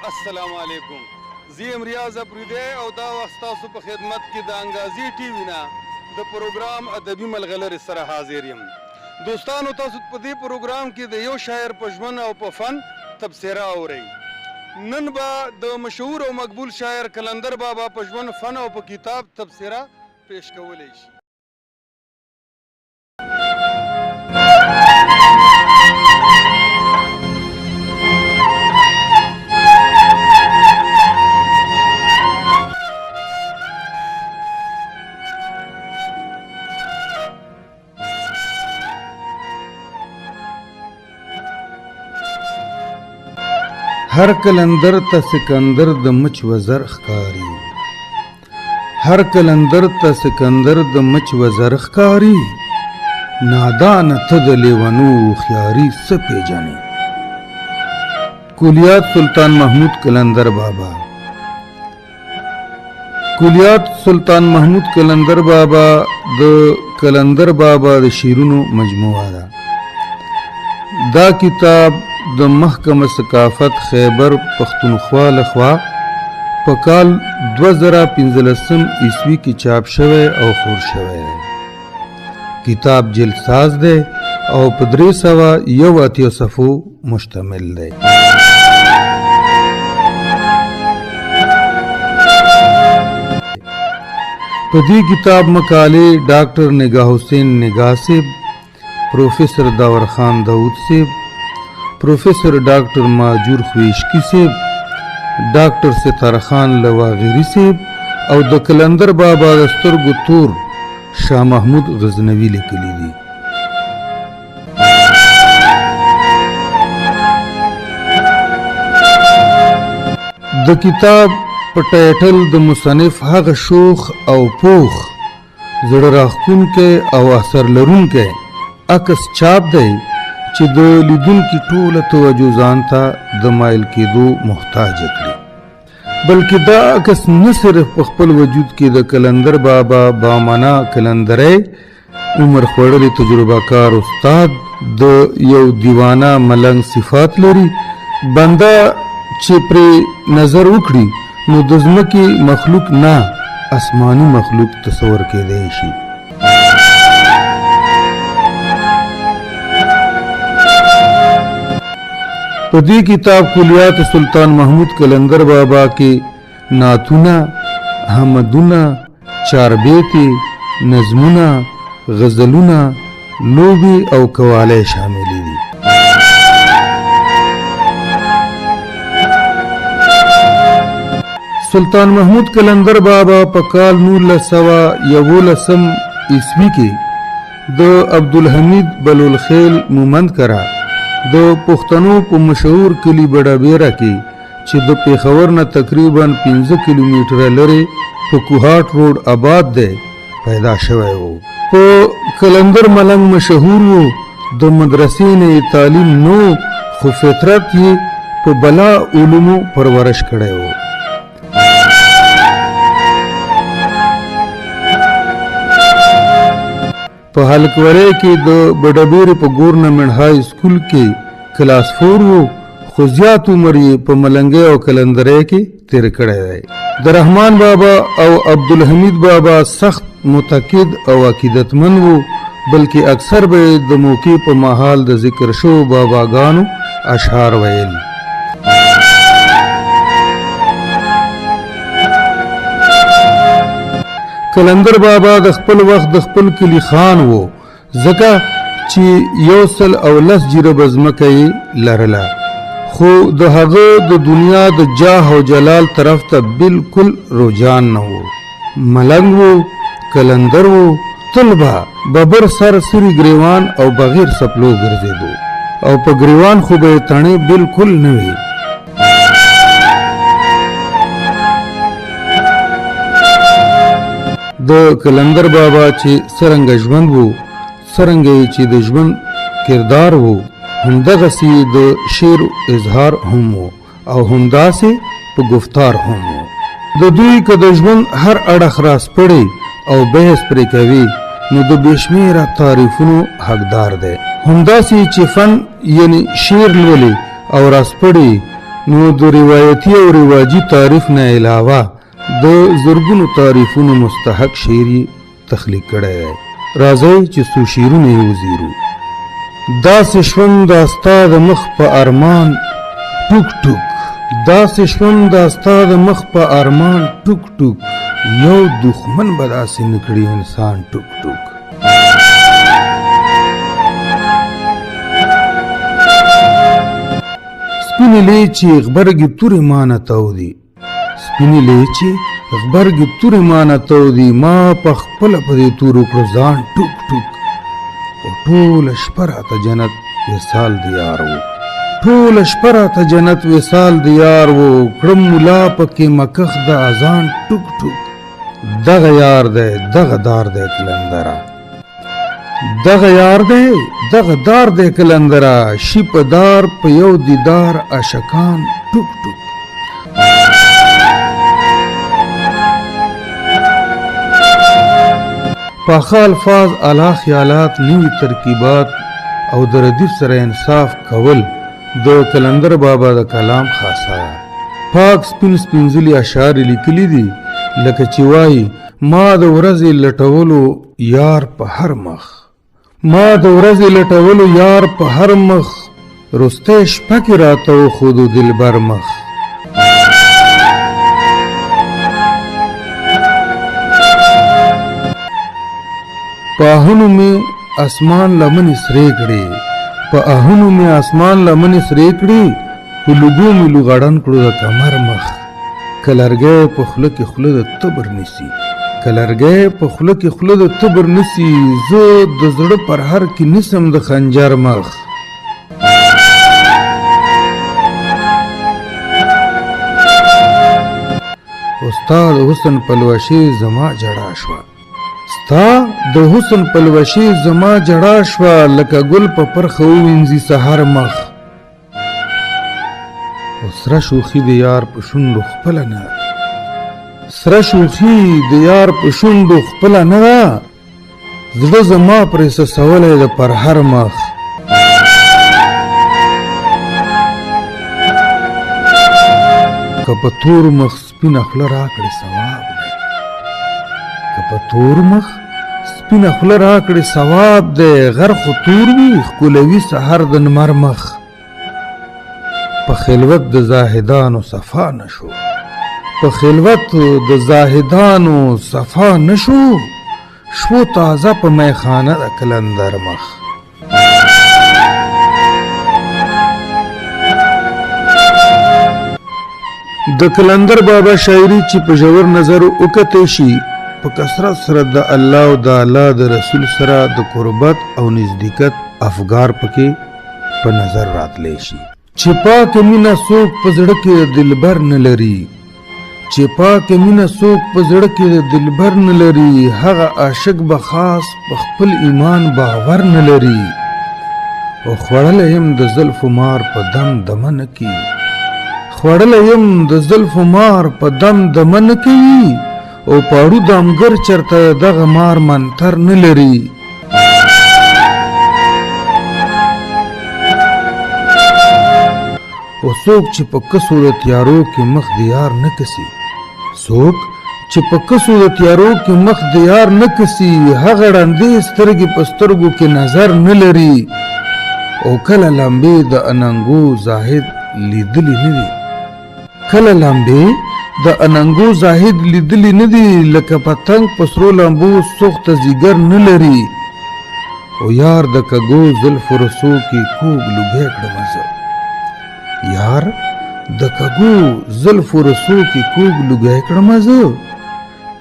السلام علیکم، زه یم ریاض اپریدی او دا وخت ستاسو په خدمت کې د انګازې ټي وي نه د پروګرام ادبي ملغلرې سره حاضر یم. دوستانو، تاسو په دې پروګرام کې د یو شاعر په ژوند او په فن تبصره اورئ. نن به د مشهور او مقبول شاعر قلندر بابا په ژوند، فن او په کتاب تبصره پیش کولی شي. هر کلندر ته سکندر د مچ وزر ښکاري، هر کلندر ته سکندر د مچ وزر ښکاري، نادانه ته د لیونو هوښیاري څه پیژنې. کلیات سلطان محمود کلندر بابا. کلیات سلطان محمود کلندر بابا د کلندر بابا د شعرونو مجموعه ده. دا کتاب د محکمه ثقافت خیبر پښتونخوا لخوا په کال 2015 عیسوي کې چاپ شوی او خور شوی دی. کتاب جلد ساز دی او په 381 صفحو مشتمل دی. په دې کتاب مقالې ډاکټر نګاه حسین نګاه صاحب، پروفیسور داور خان داود صاحب، پروفیسور ډاکټر ماجور خویشکی صاحب، ډاکټر ستاره خان لواغیری صاحب او د کلندر بابا د سترګو تور شاه محمود غزنوي لیکلي دي. د کتاب په ټایټل د مصنف هغه شوخ او پوخ، زړه راښکونکی او اثر لرونکی عکس چاپ دی چې د لیدونکي ټوله توجه ځان ته د مایل کېدو محتاج کړي، بلکې دا عکس نه صرف په خپل وجود کې د کلندر بابا بامنا کلندرۍ، عمر خوړلې تجربه کار استاد، د یو دیوانه ملنګ صفات لري. بنده چې پرې نظر وکړي نو د ځمکې مخلوق نه، آسماني مخلوق تصور کېدای شي. په دې کتاب کلیات سلطان محمود کلندر بابا کې نعتونه، حمدونه، چاربیتې، نظمونه، غزلونه، لوبې او قوالۍ شاملې دي. سلطان محمود کلندر بابا په کال 1911 عیسوي کې د عبدالحمید بلولخیل مومند کره د پښتنو په مشهور کلي بډابیره کې چې د پېښور نه تقریبا 5 کیلومتره لرې په کوهاټ روډ آباد دی، پیدا شوی و. په کلندر ملنګ مشهور و. د مدرسې نه یې تعلیم نو، خو فطرت یې په بلا علومو پرورش کړی و. په هلکورۍ کې د بډبېرې په ګورنمنټ های سکول کې کلاس 4 و، خو زیات عمر یې په ملنګۍ او کلندرۍ کې تیر کړی دی. د رحمان بابا او عبدالحمید بابا سخت معتقد او عقیدتمند وو، بلکې اکثر به یې د موقع په مهال د ذکر شوو باباګانو اشعار ویل. کلندر بابا د خپل وخت د خپل کلي خان وو، ځکه چې 110 جریبه ځمکه یې لرله، خو د هغه د دنیا د جاه او جلال طرف ته بالکل رجحان نه وو. ملنګ وو، کلندر وو، تل به ببر سر، سری ګریوان او بغیر سپلو ګرځېدو او په ګریوان خو به یې تڼې بالکل نه وي. د کلندر بابا چې څرنګه ژوند وو، څرنګه یې چې د ژوند کردار وو، همدغسې د شعر اظهار هم وو او همداسې په گفتار هم وو. د دوی که د ژوند هر اړخ راسپړي او بحث پرې کوي نو د بې شمېره تعریفونو حقدار دی. همداسې چې فن یعنی شعر لولي او راسپړي نو د روایتي او رواجي تعریف نه علاوه د زرګونو تعریفونو مستحق شعر یې تخلیق کړی دی. راځئ چې څو شعرونه یې وزیرو. داسې شوم دا ستا د مخ په ارمان ټوک ټوک، داسې شوم دا ستا د مخ په ارمان ټوک ټوک، یو دښمن به داسې نه کړي انسان ټوک ټوک. سپینې لیچې غبرګې تورې مانه تاو دي، سپینې لیچې غبرګې تورې مانه تاو دي، ما په خپله په دې تورو کړو ځان ټوک ټوک. او ټوله شپه راته جنت وصال د یار و، ټوله شپه راته جنت وصال د یار و، کړم ملا پکې مکخ د اذان ټوک ټوک. دغه یار دی دغه دار دی کلندره، دغه یار دی دغه دار دی کلندره، شي په دار په یو دیدار عاشقان ټوک ټوک. پاخه الفاظ، اعلی خیالات، نوي ترکیبات او د ردیف سره انصاف کول د قلندر بابا د کلام خاصه ده. پاک سپین سپینځلي اشعار یې لیکلي دي، لکه چې وایي: ما د ورځې لټولو یار په هر مخ، ما د ورځې لټولو یار په هر مخ، وروستۍ شپه کې راته وښودو دلبر مخ. په آهونو مې اسمان لمنې سرې کړې، په آهونو مې اسمان لمنې سرې کړې، په لوګو مې لوغړن کړو د کمر مخ. که لرګی په خوله کې خوله د تبر نیسي، که لرګی په خوله کې خوله د تبر نیسي، زه د زړه پر هر کې نیسم د خنجر مخ. استاد حسن پلوشې زما جړا شوه، ستا د حسن پلوشې زما جړا شوه، لکه ګل په پرخه ووینځي سحر مخ. او سره شوخي د یار په شونډو خپله نه ده، سره شوخي د یار په شونډو خپله نه ده، زړه زما پرې سسولی د پرهر مخ. که په تور مخ سپینه خوله راکړې ثواب دی، که په تور مخ سپینه خوله راکړې ثواب دی، غر خو تور وي ښکلوي سحر د نمر مخ. په خلوت د زاهدانو صفا نشو، په خلوت د زاهدانو صفا نشو، شو تازه په میخانه د کلندر مخ. د کلندر بابا شاعري چې په ژور نظر وکتل شي، په کثرت سره د الله او د الله د رسول سره د قربت او نزدېکت افګار پکې په نظر راتلی شي. چې پاکه مینه څوک په زړه کې د دلبر نه لري، چې پاکه مینه څوک په زړه کې د دلبر نه لري، هغه عاشق به خاص په خپل ایمان باور نه لري. او خوړلی یم د زلفو مار په دم دمه نه کوي، خوړلی یم د زلفو مار په دم دمه نه کوي، او پاړو دامګر چرته دغه مار منتر نه لري. او څوک چې په کسو د تیارو کې مخ د یار نه کسي، څوک چې په کسو د تیارو کې مخ د یار نه کسي، هغه ړندې سترګې په سترګو کې نظر نه لري. او کله لمبې د اننګو زاهد لیدلي نه دي، کله لمبې د اننګو زاهد لیدلي نه دي، لکه پتنګ په سرو لمبو سوخته ځیګر نه لري. او یار د کږو زلفو رسو کې کوږ لوګی کړمه زه، یار د کږو زلفو رسو کې کوږ لوګی کړمه زه،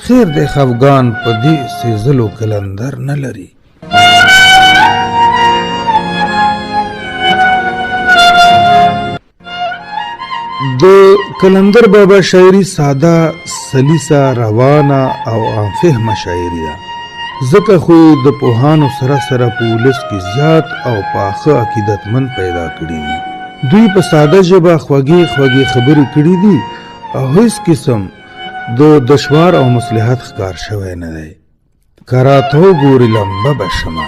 خیر دی خفګان په دې سېزلو کلندر نه لري. د قلندر بابا شاعري ساده، سلیسه، روانه او عام فهمه شاعري ده، ځکه خو یې د پوهانو سره سره په ولس کې زیات او پاخه عقیدتمند پیدا کړي دي. دوی په ساده ژبه خوږې خوږې خبرې کړي دي او هیڅ قسم د دشوار او مصلحت ښکار شوی نه دی. که راته وګورې لمبه به شمه،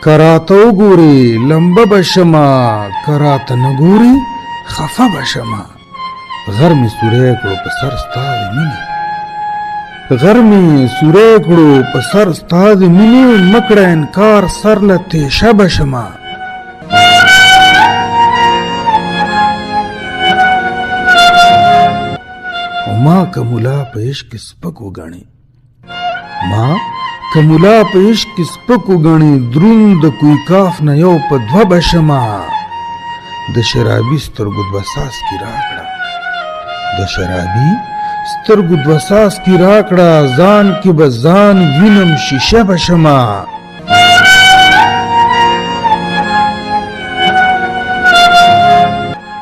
که راته وګورې لمبه به شمه، که راته نه ګورې خفه به شمه. غر مې سوری کړو په سر ستا د مینې، غر مې سوری کړو په سر ستا د مینې، مه کړه انکار سر له تېشه به شمه. او ما که مولا په عشق کې سپک وګڼي، ما که مولا په عشق کې سپک وګڼي، دروند د کوی کاف نه یو په دوه به شمه. د شرابي سترګو دوه څاڅکي راکړه، د شرابي سترګو دوه څاڅکي راکړه، ځان کې به ځان وینم شیشه به شمه.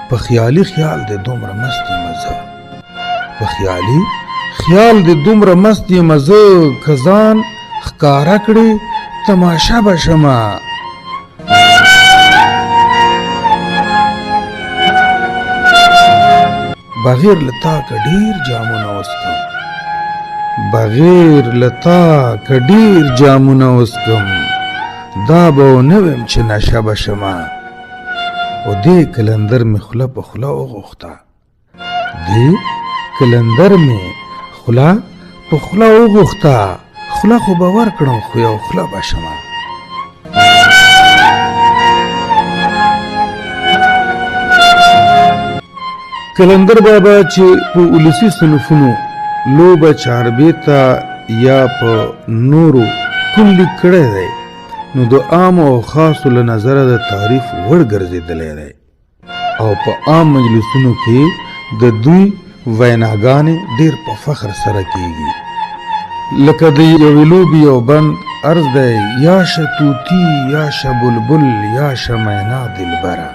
په خیالي خیال دې دومره مست یم زه، په خیالي خیال دې دومره مست یم زه، که ځان ښکاره کړې تماشه به شمه. بغیر له تا که ډېر جامونه وڅکم، بغیر له تا که ډېر جامونه وڅکم، دا به ونه ویم چې نشه به شمه. او دې کلندر مې خوله په خوله وغوښته، دې کلندر مې خوله په خوله وغوښته، خوله خو به ورکړم خو یو خوله به شمه. کلندر بابا چې په ولسي صنفونو لوبه چاربیته یا په نورو کوم لیک کړی دی، نو د عامو او خاصو له نظره د تعریف وړ ګرځېدلی دی او په عام مجلسونو کې د دوی ویناګانې ډېر په فخر سره کیږي. لکه د یوې لوبې یو بند عرض دی: یا شه طوطي یا شه بلبل یا شه مینا دلبره،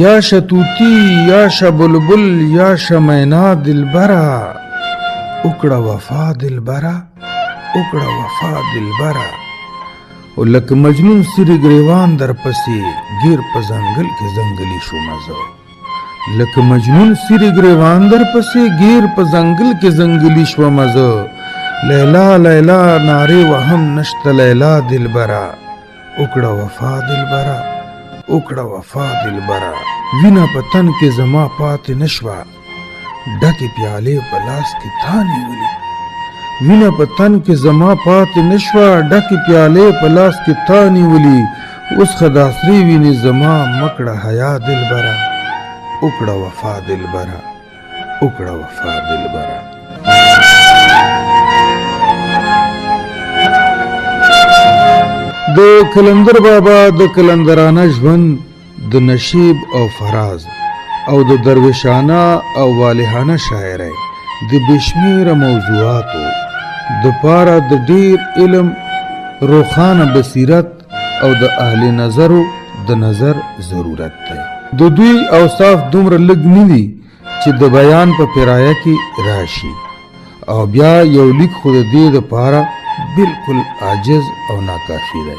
یا شه طوطي یا شه بلبل یا شه مینا دلبره، وکړه وفا دلبره، وکړه وفا دلبره. او لکه مجنون سری ګریوان در پسې ګیر په ځنګل کې ځنګلي شومه زه، لکه مجنون سری ګریوان در پسې ګیر په ځنګل کې ځنګلي شومه زه. لیلا لیلا نارې وهم نشته لیلا دلبره، وکړه وفا دلبره، وکړه وفا دلبره. وینه په تن کې زما پاتې نشوه، ډکې پیالې په لاس کې تا نیولې. وینه په تن کې زما پاتې نشوه، ډکې پیالې په لاس کې تا نیولې. اوس خداسرې وینې زما مکړه حیا دلبره، وکړه وفا دلبره، وکړه وفا دلبره. د کلندر بابا د کلندرانه ژوند د نشیب او فراز او د درویشانه او والهانه شاعرۍ د بې شمېره موضوعاتو د پاره د ډېر علم، روښانه بصیرت او د اهل نظرو د نظر ضرورت دی. د دوی اوصاف دومره لږ نه دي چې د بیان په پیرایه کې راشي، او بیا یو لیک خو د دې دپاره بالکل عاجز او ناکافي دی.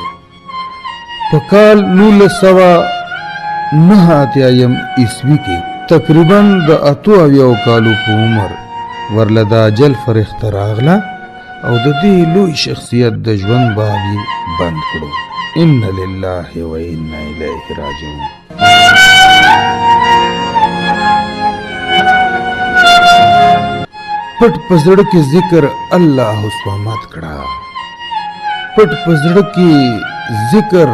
په کال 1989 عیسوي کې تقریبا د 78 کالو په عمر ورله د اجل فرښته راغله او د دې لوی شخصیت د ژوند باب یې بند کړو. ان لله و انا الیه راجعون. پټ په زړه کې ذکر الله الصمد کړه، پټ په زړه کې ذکر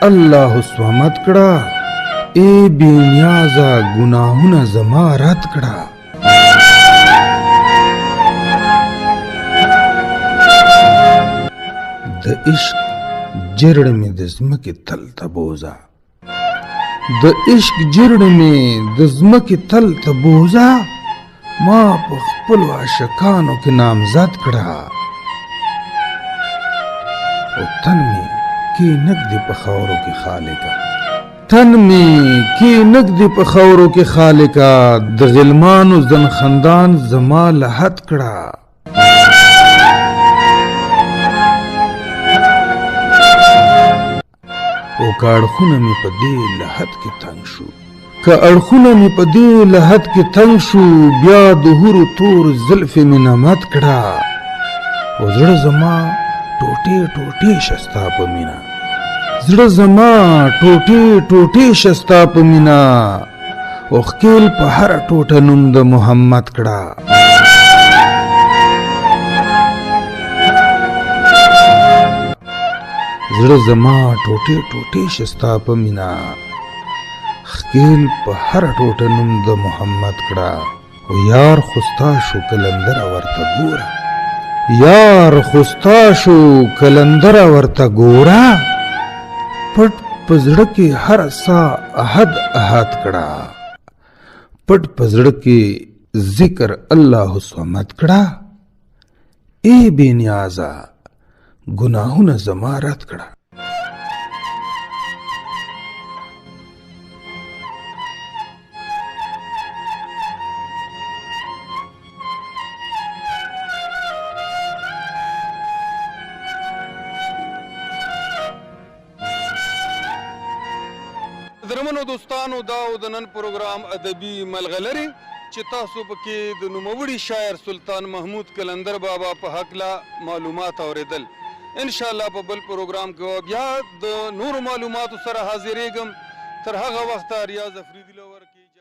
الله الصمد کړه، ای بې نیازه ګناهونه زما رد کړه. د عشق جرړ مې د ځمکې تل ته بوځه، د عشق جرړ مې د ځمکې تل ته بوځه، ما په خپلو عاشقانو کې نامزد کړه. او تن مې کې نږدې په خاورو کې خالقه، تن مې کې نږدې په خاورو کې خالقه، د غلمانو زنخندان زما لحد کړه. او که اړخونه مې په دې لحد کې تنګ شو، که اړخونه مې په دې لحد کې تنګ شو، بیا د حورو تور زلفې مې نمد کړه. او زړه زما ټوټې ټوټې شه ستا په مینه، زړه زما ټوټې ټوټې شه ستا په مینه، او ښکیل په هره ټوټه نوم د محمد کړه. زړه زما ټوټې ټوټې شه ستا په مینه، ښکیل په هره ټوټه نوم د محمد کړه. او یار خو ستا شو کلندره ورته ګوره، یار خو ستا شو کلندره ورته ګوره، پټ په زړه کې هر سا احد احد کړه، پټ په زړه کې ذکر الله صمد کړه. ای بې نیازه ګناهونه زما رد کړه. درمنو دوستانو، دا و د نن پروګرام ادبي ملغلرې چې تاسو پکې د نوموړي شاعر سلطان محمود قلندر بابا په هکله معلومات اورېدل. ان شاء الله په بل پروګرام کې بیا د نورو معلوماتو سره حاضرېږم. تر هغه وخته ریاض افریدي له ورکې.